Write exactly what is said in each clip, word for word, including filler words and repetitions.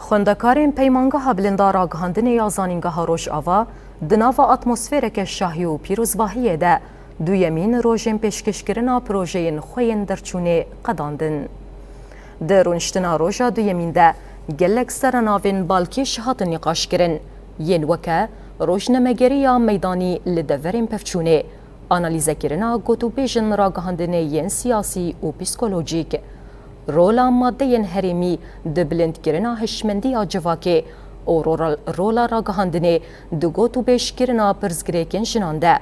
Xwendekarên Peymangeha Bilind a Ragihandinê ya Zanîngeha Rojava di nava atmosfereke şahî û pîrozbahiyê de duyemîn rojên pêşkêşkirina projeyên xwe yên derçûnê qedandin. Di rûniştina roja duyemîn de gelek serenavên balkêş hatin nîqaşkirin, yên weke rojnamegeriya meydanî li deverên pevçûnê, analîzekirina gotûbêjên ragihandinê yên siyasî û psîkolojîk, rola madeyên herêmî di bilindkirina hişmendiya civakê û rola, rola ragihandinê di gotûbêjkirina pirsgirêkên jinan de.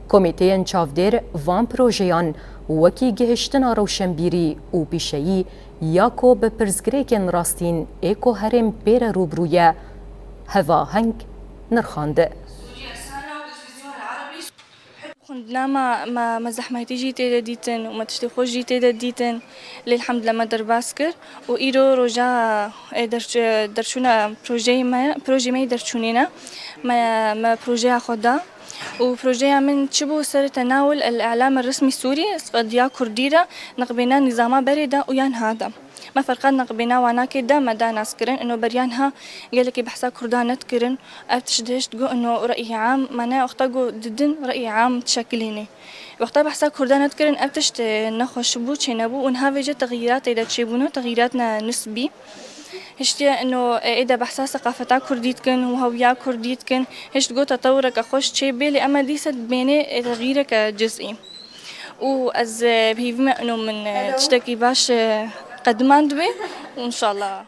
Komîteyên çavdêr van projeyan wekî gihiştina rewşenbîrî û pîşeyî ya ku bi pirsgirêkên rastîn ê ku herêm pê re rûbirû ye, hevaheng nirxand. Xwendina me, me, me zehmetî jî tê de dîtin û me tiştê xweş jî tê de dîtin. Lê elhamdulillah me derbas kir û îro roja, e, derç-, derçûna projeyê me, projeyê me yê derçûnê ne. Me, me projeya xwe da û projeya min çi bû ser tenawul el-i'lam el-resmî Sûrî, diya Kurdî re, neqbêna nîzama berê de û yan ha de. Me ferqa neqbêna wana kê de me da naskirin, ino beriya niha gelekî behsa Kurdan nedikirin. Ev tişt dihişt got, ino re'yî am, mane wexta got didin re'yî am dişekilînê. Wexta behsa Kurdan nedikirin, ev tişt, e, nexweş bû, çênebû û niha vêce texyîratê de çêbûne, texyîrat ne nisbî. Hiştiye ino, e, ê de behsa seqafeta Kurdî dikin û hewiya Kurdî dikin. Hişt got tetewureke xweş çêbê, lê ema dîse dibênê, e, texyîreke cizî. Û ez, e, bi hêvî me ino min, e, tiştekî baş, e, qediman dibe û înşallah.